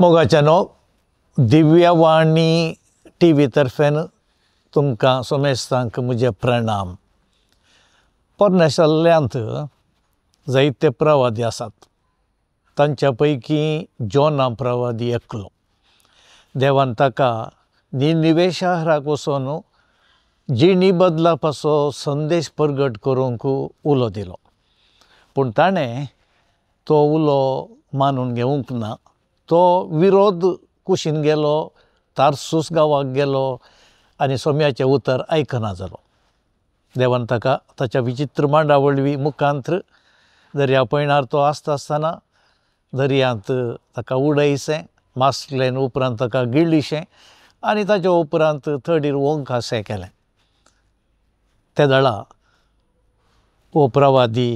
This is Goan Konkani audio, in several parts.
मोगाच्यानो दिव्यवाणी टी व्ही तर्फेन तुमकां सोमेस्तांक म्हजे प्रणाम. पोरण्या सल्ल्यांत जायते प्रवादी आसात, तांच्या पैकी जोना प्रवादी एकलो. देवान ताका निनिवे शहराक वचून जिणी बदलापाचो संदेश प्रगट करूंक उलो दिलो, पूण ताणें तो उलो मानून घेवंक ना. तो विरोध कुशीन गेलो, तारसूस गांवाक गेलो आनी सोम्याचें उतर आयकना जालो. देवान ताका ताच्या विचित्र मांडा वळवी मुखांत्र दर्या पयणार तो आसता आसतना दर्यांत ताका उडयसें, मासलेन उपरांत ताका गिळिशें आनी ताच्या उपरांत थडीर ओंकासें केलें. ते दळा हो प्रवादी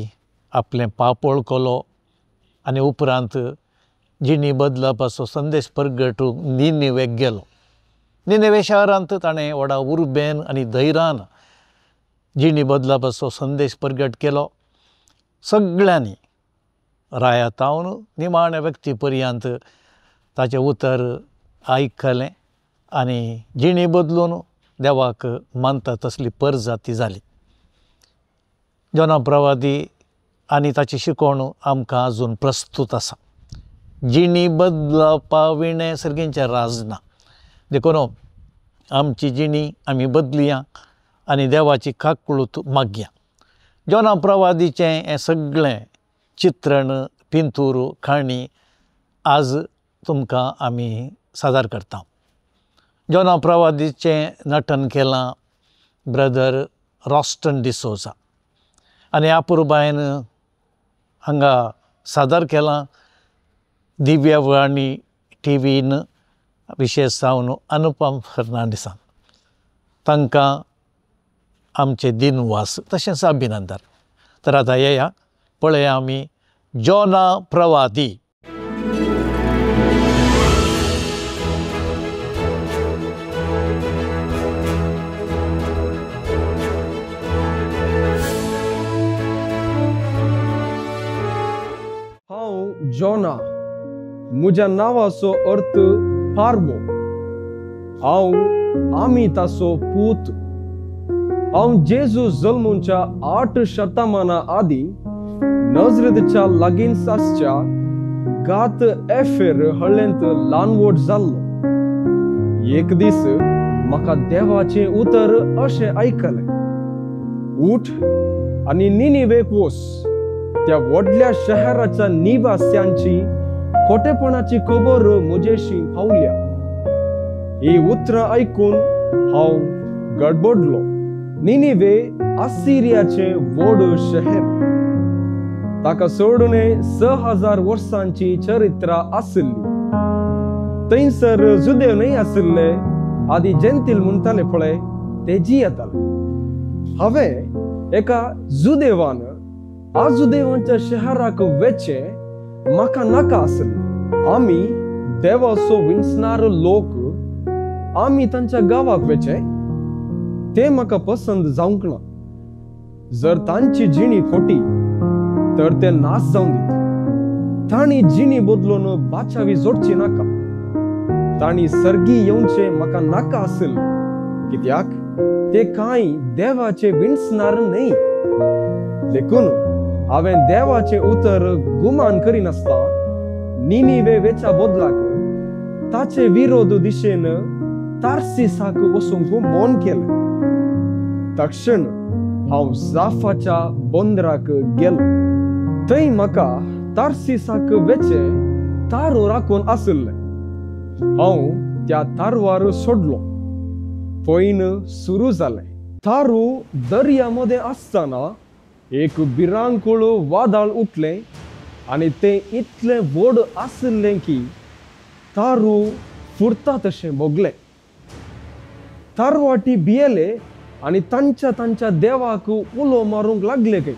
आपलें पाप वळखलो आनी उपरांत जिणी बदलपाचो संदेश प्रगटूंक निनिवेक गेलो. निनिवे शहरांत ताणें व्हडा उर्बेन आनी धैर्यान जिणी बदलपाचो संदेश प्रगट केलो. सगळ्यांनी राया तावन निमाण्या व्यक्ती पर्यंत ताचें उतर आयकलें आनी जिणी बदलून देवाक मानता तसली परजाती जाली. जोना प्रवादी आनी ताची शिकवण आमकां आजून प्रस्तूत आसा. जिणी बदलपा विणें सर्गींचें राज ना, देखून आमची जिणी आमी बदलया आनी देवाची काकळूत मागया. जोना प्रवादीचें हें सगळें चित्रण, पिंतूर, काणी आज तुमकां आमी सादर करता. जोना प्रवादीचें नटन केलां ब्रदर रॉस्टन डिसोजा आनी अपुरबायन हांगा सादर केलां दिव्यवाणी टी व्हीन, विशेश जावन अनुपम फर्नांडिसान. तांकां आमचे दिनवास तशेंच अभिनंदन. तर आतां येया पळया आमी जोना प्रवादी. हांव जोना, म्हज्या नांवाचो अर्थ पारवो. हांव आमिताचो पूत. हांव जेजू जल्मूच्या 8 शतमानां आदीं नजरेच्या लागींच आसच्या गात एफेर हळ्ळेंत ल्हानवट जाल्लो. एक दीस म्हाका देवाचें उतर अशें आयकलें, उठ आनी निनिवेक वच, त्या व्हडल्या शहराच्या निवास्यांची खोटेपणाची खबर म्हजेशी पावल्या. ही उतरां आयकून हांव गडबडलो. निनिवे असिरियाचें व्हड शहर, ताका सोडून 6000 वर्सांची चरित्रा आशिल्ली. थंयसर जुदेव न्हय आशिल्ले, आदी जेंतील म्हणटाले पळय ते जियेताले. हांवें एका जुदेवान आजुदेवांच्या शहराक वेचें म्हाका नाका आशिल्लें. आमी देवाचो विंचणार लोक, आमी तांच्या गांवाक वेचें तें म्हाका पसंत जावंक ना. जर तांची जिणी खोटी तर ते नाश जावन दित. तांणी जिणी बदलून बाचावी जोडची नाका. तांणी सर्गी येवचें म्हाका नाका आशिल्लें, कित्याक ते कांय देवाचे विंचणार न्हय. देखून हांवें देवाचें उतर गुमान करिनासतना निनिवे वेच्या बदलाक ताचे विरोध दिशेन तार्सिसाक वचूंक मन केलें. तक्षण हांव जाफाच्या बंदराक गेलो. थंय म्हाका तार्सिसाक वेचें तारू राखून आशिल्लें. हांव त्या तारवार सोडलो. पयन सुरू जालें. तारू दर्या मदें आसतना एक भिरांकूळ वादळ उठलें आनी तें इतलें व्हड आशिल्लें की तारू फुरता तशें भोगलें. तारवाटी भियेले आनी तांच्या तांच्या देवाक उलो मारूंक लागले खंय.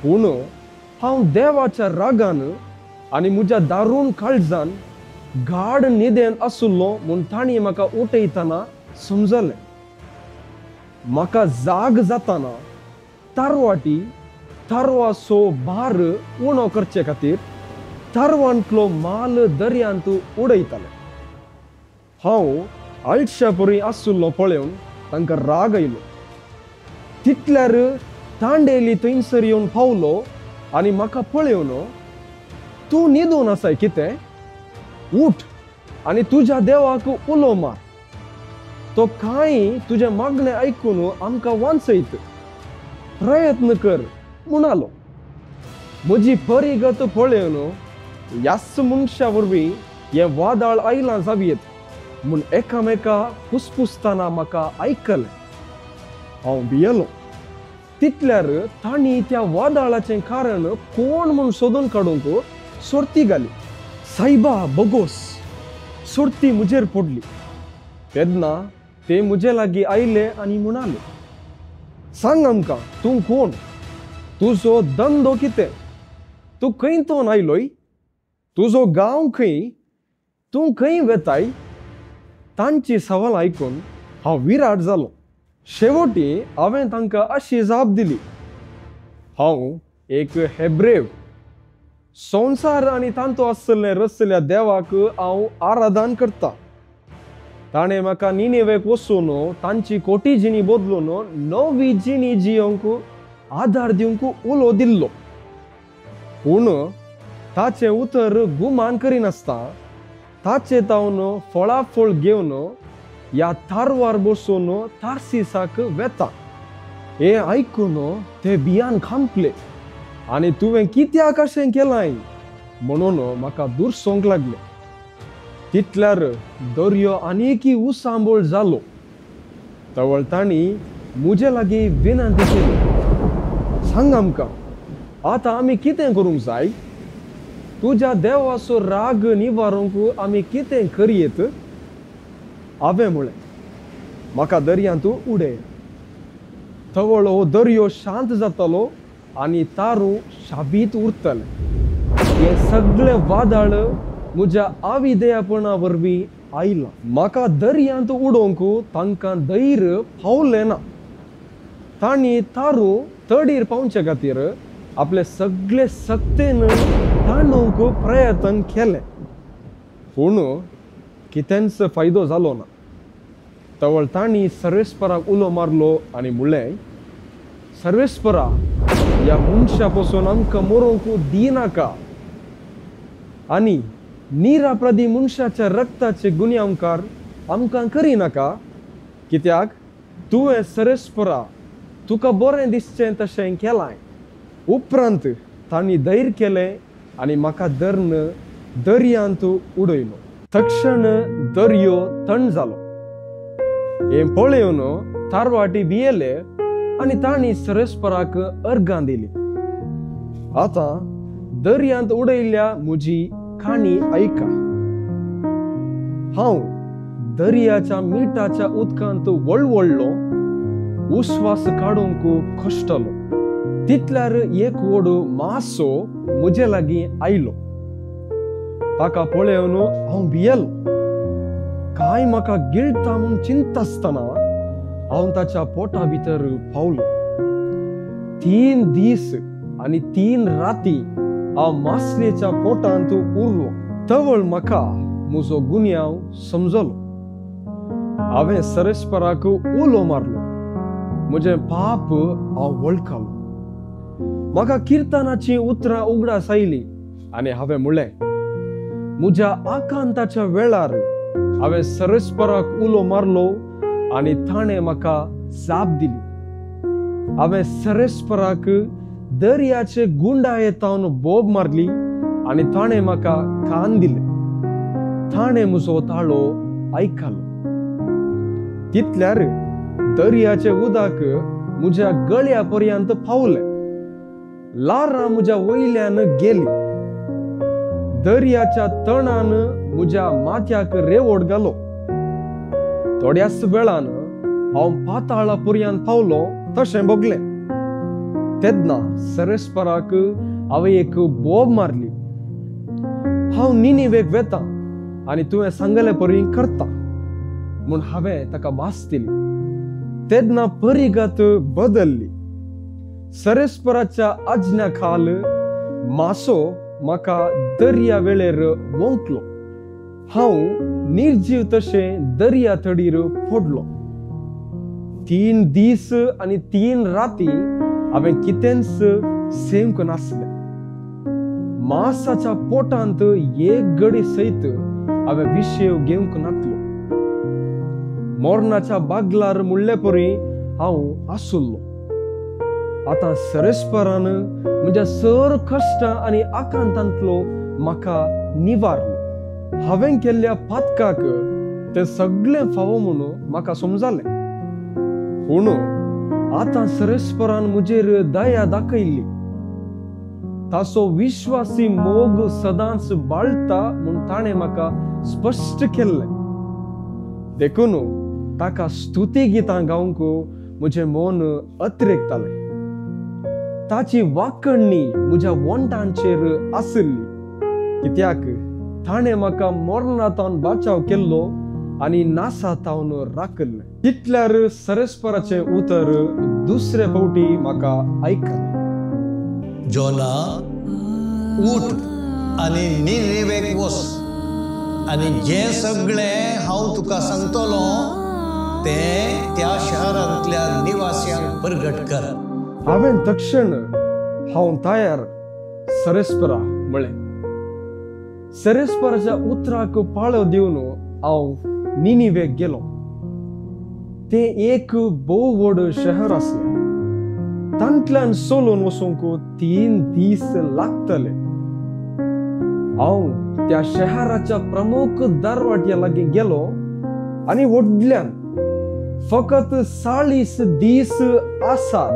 पूण हांव देवाच्या रागान आनी म्हज्या दारून काळजान गाढ न्हिदेन आशिल्लो म्हूण तांणी म्हाका उठयतना समजलें. म्हाका जाग जातना तारवाटी तारवाचो भार उणो करचे खातीर तारवांतलो माल दर्यांत उडयताले. हांव आळशा परी आशिल्लो पळोवन तांकां राग आयलो. तितल्यार तांडेली थंयसर येवन पावलो आनी म्हाका पळोवन, तूं न्हिदून आसाय कितें? उठ आनी तुज्या देवाक उलो मार, तो कांय तुजें मागणें आयकून आमकां वांचयत, प्रयत्न कर म्हणालो. म्हजी परिगत पळोवन ह्याच मनशा वरवीं हें वादळ आयलां जावयेत म्हूण एकामेका पुसपुसतना म्हाका आयकलें. हांव भियेलो. तितल्यार तांणी त्या वादळाचें कारण कोण म्हूण सोदून काडूंक सोर्ती घाली. सायबा बोगोस, सोर्ती म्हजेर पडली. तेन्ना ते म्हजे लागीं आयले आनी म्हणाले, सांग आमकां तूं कोण, तुजो धंदो कितें, तूं खंय तोन आयलोय, तुजो गांव खंय, तूं खंय वेताय? तांची सवाल आयकून हांव विराट जालो. शेवटी हांवें तांकां अशी जाप दिली, हांव एक हेब्रेव, संवसार आनी तांतो आसलें रचल्या देवाक हांव आराधन करता. ताणें म्हाका निनेवेक वचून तांची कोटी जिणी बदलून नवी जिणी जियोंक आदार दिवंक उलो दिल्लो. पूण ताचें उतर गुमान करिनासता ताचे तावन फळाफळ घेवन ह्या तारवार बसून तार्सिसाक वेता. हें आयकून ते भियान खांपले आनी तुवें कित्याक अशें केलां म्हणून म्हाका दुरसोंक लागले. तितल्यार दर्यो आनीकय उसांबोळ जालो. तवळ तांणी म्हजे लागीं विनंती केली, सांग आमकां आतां आमी कितें करूंक जाय? तुज्या देवाचो राग निवारूंक आमी कितें करयेत? हांवें म्हळें, म्हाका दर्यांत उडय. तवळ हो दर्यो शांत जातालो आनी तारू शाबीत उरतलें. हें सगळें वादळ म्हज्या आविदेयपणा वरवीं आयलां. म्हाका दर्यांत उडोवंक तांकां धैर्य पावलें ना. तांणी तारू तडीर पावचे खातीर आपले सगळे सक्तेन ताणूंक प्रयत्न केलें, पूण कितेंच फायदो जालो ना. तवळ तांणी सर्वेस्पराक उलो मारलो आनी म्हणलें, सर्वेस्परा, ह्या मनशा पसून आमकां मरोवंक दिनाका आनी निरापराधी मनशाच्या रक्ताचे गुन्यांवकार आमकां करिनाका, कित्याक तुवें सर्वेस्परा तुका बरें दिसचें तशें केलां. उपरांत तांणी धैर्य केलें आनी म्हाका धरून दर्यांत उडयलो. तक्षण दर्यो थंड जालो. हें पळोवन तारवाटी भियेले आनी तांणी सर्वेस्पराक अर्गां दिली. आतां दर्यांत उडयल्ल्या म्हजी काणी आयका. हांव दर्याच्या मिठाच्या उदकांत वळवळलो, उस्वास काडूंक कश्टलो. तितल्यार एक व्हड मासो म्हजे लागीं आयलो. ताका पळोवन हांव भियेलो. कांय म्हाका गिळटा म्हूण चिंतासतना हांव ताच्या पोटा भितर पावलो. 3 दीस आनी 3 राती हांव मासलेच्या पोटांत उरलो. तवळ म्हाका म्हजो गुन्यांव समजलो. हांवें सर्वेस्पराक उलो मारलो. म्हजें पाप हांव वळखलो. म्हाका किर्तनाचीं उतरां उगडास आयलीं आनी हांवें म्हणलें, म्हज्या आकांताच्या वेळार हांवें सर्वेस्पराक उलो मारलो आनी ताणें म्हाका जाप दिली. हांवें सर्वेस्पराक दर्याचे गुंडाये तावन बोब मारली आनी ताणें म्हाका कान दिले. ताणें म्हजो ताळो आयकलो. तितल्यार दर्याचे उदक म्हज्या गळ्या पर्यंत पावलें. ल्हारां म्हज्या वयल्यान गेली. दर्याच्या तणान म्हज्या माथ्याक रेवोड घालो. थोड्याच वेळान हांव पाताळा पर्यंत पावलो तशें भोगलें. तेन्ना सर्वेस्पराक हांवें एक बोब मारली. हांव निनिवेक वेता आनी तुवें सांगले परी करता म्हूण हांवें ताका भास दिली. तेन्ना परिगत बदल्ली. सर्वेस्पराच्या आज्ञा खाल मासो म्हाका दर्या वेळेर वोंकलो. हांव निर्जीव तशें दर्या तडीर पडलो. 3 दीस आनी 3 राती हांवें कितेंच सेवंक नासलें. मासाच्या पोटांत एक गडी सयत हांवें विशेव घेवंक नातलो. मरणाच्या बागलार मुळ्ळे परी हांव आसुल्लो. आतां सरेस्परान म्हज्या सर कश्टां आनी आकांतांतलो म्हाका निवारलो. हांवें केल्ल्या पातकाक तें सगळें फावो म्हणून म्हाका समजालें. पूण आतां सरेस्परान म्हजेर दया दाखयल्ली. ताचो विश्वासी मोग सदांच बाळटा म्हूण ताणें म्हाका स्पश्ट केल्लें. देखून ताका स्तुती गितां गावंक म्हजें मन अतिरेकतालें. ताची वाकणणी म्हज्या वोंटांचेर आशिल्ली, कित्याक ताणें म्हाका मरणांतावन बाचाव केल्लो आनी नासातावन राखल्लें. तितल्यार सरेस्पराचें उतर दुसरे फावटी म्हाका आयकलें. जोना, उठ आनी निनिवेक वच आनी जें सगळें हांव तुका सांगतलो तें त्या शहरांतल्या निवासियांक परगट कर. हांवें तक्षण हांव तयार सरेस्परा म्हळें. सरेस्पराच्या उतराक पाळो दिवन हांव निनिवेक गेलो. तें एक भोव व्हड शहर आसलें. तांतल्यान चलून वचूंक 3 दीस लागतले. हांव त्या शहराच्या प्रमुख दरवाट्या लागीं गेलो आनी व्हडल्यान फकत 40 दीस आसात,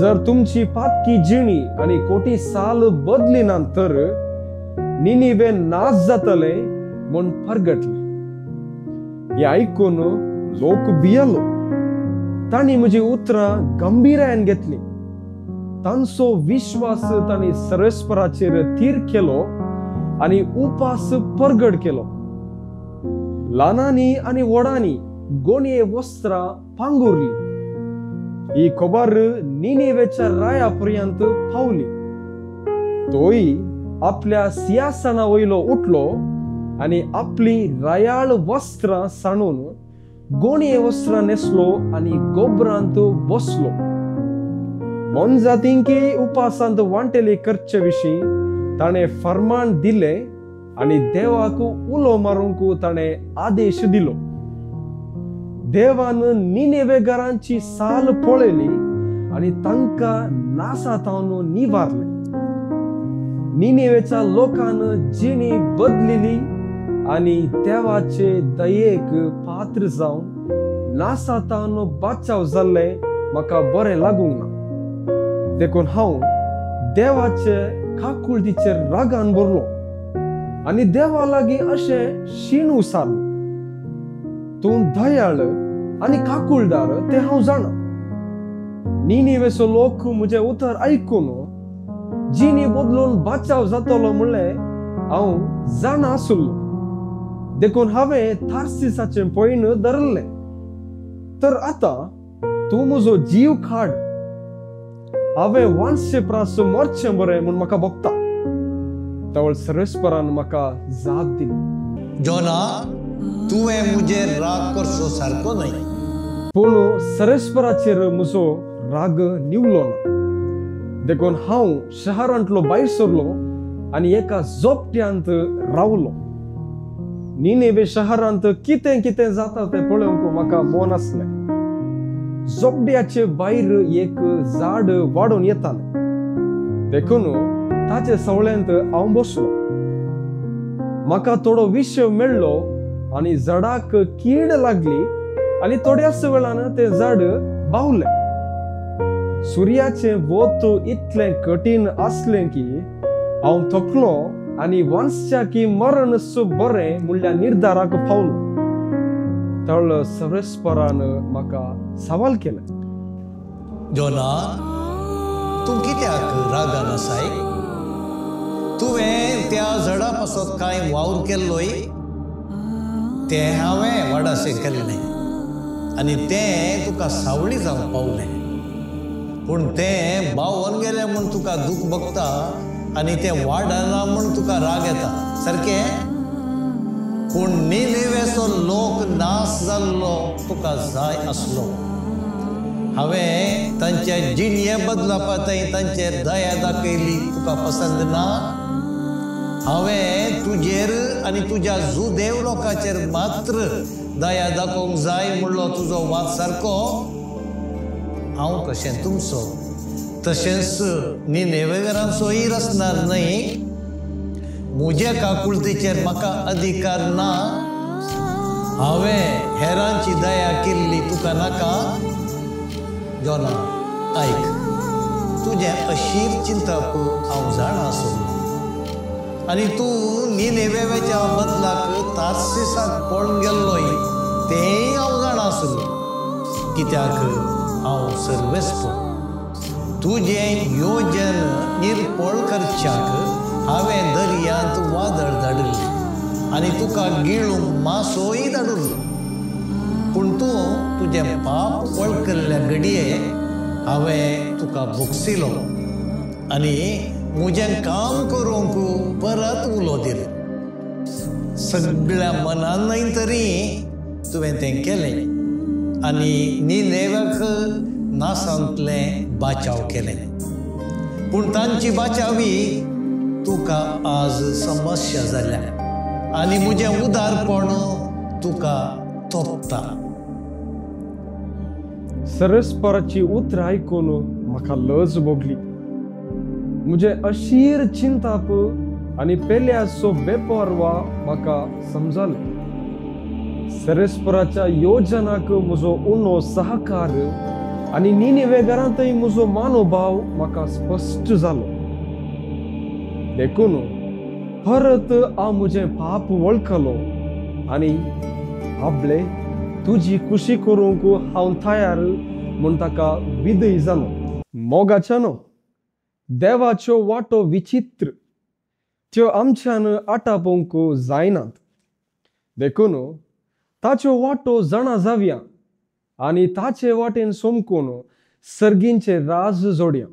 जर तुमची पातकी जिणी आनी कोटी साल बदली ना तर निनिवे नाश जातले म्हूण परगटलें. हें आयकून लोक भियेलो. तांणी म्हजी उतरां गंभीरायेन घेतली. तांचो विश्वास तांणी सरेस्पराचेर थीर केलो आनी उपास परगट केलो. ल्हानांनी आनी व्हडांनी गोणये वस्त्रां पांगुरली. ही खबर निनिवेच्या राया पर्यंत पावली. तोय आपल्या सिंहासना वयलो उठलो आनी आपली रायाळ वस्त्रां सांडून गोणये वस्त्रां न्हेसलो आनी गोबरांत बसलो. मोनजातींकी उपासांत वांटेली करचे विशीं ताणें फर्मान दिलें आनी देवाक उलो मारूंक ताणें आदेश दिलो. देवान निनेवेगारांची साल पळयली आनी तांकां नासातावन निवारलें. निनेवेच्या लोकान जिणी बदलिली आनी देवाचे दयेक पात्र जावन नासातावन बाचाव जाल्लें म्हाका बरें लागूंक ना. देखून हांव देवाचे काकुळटीचेर रागान भरलो आनी देवा लागीं अशें शीण उसारलो. तूं दयाळ आनी काकुळदार तें हांव जाणा. निनिवेचो लोक म्हजें उतर आयकून जिणी बदलून बाचाव जातलो म्हणलें हांव जाणा आसलो. देखून हांवें थार्सिसाचें पयण धरलें. तर आतां तूं म्हजो जीव काड. हांवें वांशे प्रास मरचें बरें म्हूण म्हाका भोगता. तवळ सरेस्परान म्हाका जाप दिली, जोना, तुवें म्हजेर राग करचो सारको न्हय. पूण सरेस्पराचेर म्हजो राग निवलो ना. देखून हांव शहरांतलो भायर सरलो आनी एका झोपट्यांत रावलो. निनेवे शहरांत कितें कितें जाता तें पळोवंक म्हाका मन आसलें. झोपड्याचे भायर एक झाड वाडून येतालें. देखून ताचे सवळ्यांत हांव बसलो. म्हाका थोडो विशय मेळ्ळो आनी झाडाक कीड लागली आनी थोड्याच वेळान तें झाड बावलें. सुर्याचें वत इतलें कठीण आसलें की हांव थकलो आनी वांचच्या की मरण बरें म्हणल्या निर्धाराक पावलो. तळ सरेस्परान म्हाका सवाल केलें, जोना, तूं कित्याक रागान आसाय? तुवें त्या झाडा पासत कांय वावर केल्लोय? तें हांवें वाडाशें केल्लें आनी तें तुका सावळी जावंक पावलें. पूण तें बावोन गेलें म्हूण तुका दूख भोगता आनी तें वाडना म्हूण तुका राग येता सारकें. पूण निनेवेचो लोक नाश जाल्लो तुका जाय आसलो. हांवें तांच्या जिणये बदलापा थंय तांचेर दया दाखयली तुका पसंद ना. हांवें तुजेर आनी तुज्या जुदेव लोकांचेर मात्र दया दाखोवंक जाय म्हणलो तुजो वाद सारको. हांव कशें तुमचो तशेंच निनेवेकरांचोय रचणार न्हय. म्हज्या काकुळतीचेर म्हाका अधिकार ना. हांवें हेरांची दया केल्ली तुका नाका. जोना आयक, तुजें अशीर चिंतप हांव जाणा आसलो आनी तूं निनेवेच्या बदलाक तार्सिसाक पळून गेल्लोय तेंय हांव जाणा आसलो. कित्याक हांव सर्वेस्पर. तुजें योजन निर्पळ करच्याक हांवें दर्यांत वादळ धाडिल्लें आनी तुका गिळूंक मासोय धाडिल्लो. पूण तूं तुजें पाप वळखल्ल्या घडये हांवें तुका भोगसिलो आनी म्हजें काम करूंक परत उलो दिलो. सगळ्या मनान न्हय तरी तुवें तें केलें आनी निनेवाक नासांतलें बाचाव केलें. पूण तांची बाचावी तुका आज समस्या जाल्या आनी म्हजें उदारपण तुका तोपता. सरस्पराची उतरां आयकून म्हाका लज भोगली. म्हजें अशीर चिंताप आनी पेल्याचो बेपर्वा म्हाका समजलें. सरस्पराच्या योजनाक म्हजो उणो सहकार आनी निनेवे घरांतय म्हजो मानोभाव म्हाका स्पश्ट जालो. देखून परत हांव म्हजें पाप वळखलो आनी आपले तुजी खुशी करूंक हांव तयार म्हूण ताका विदय जालो. मोगाच्यानो, देवाच्यो वाटो विचित्र, त्यो आमच्यान आटापोवंक जायनात. देखून ताच्यो वाटो जाणा जावया आनी ताचे वाटेन सोमकून सर्गींचे राज जोडया.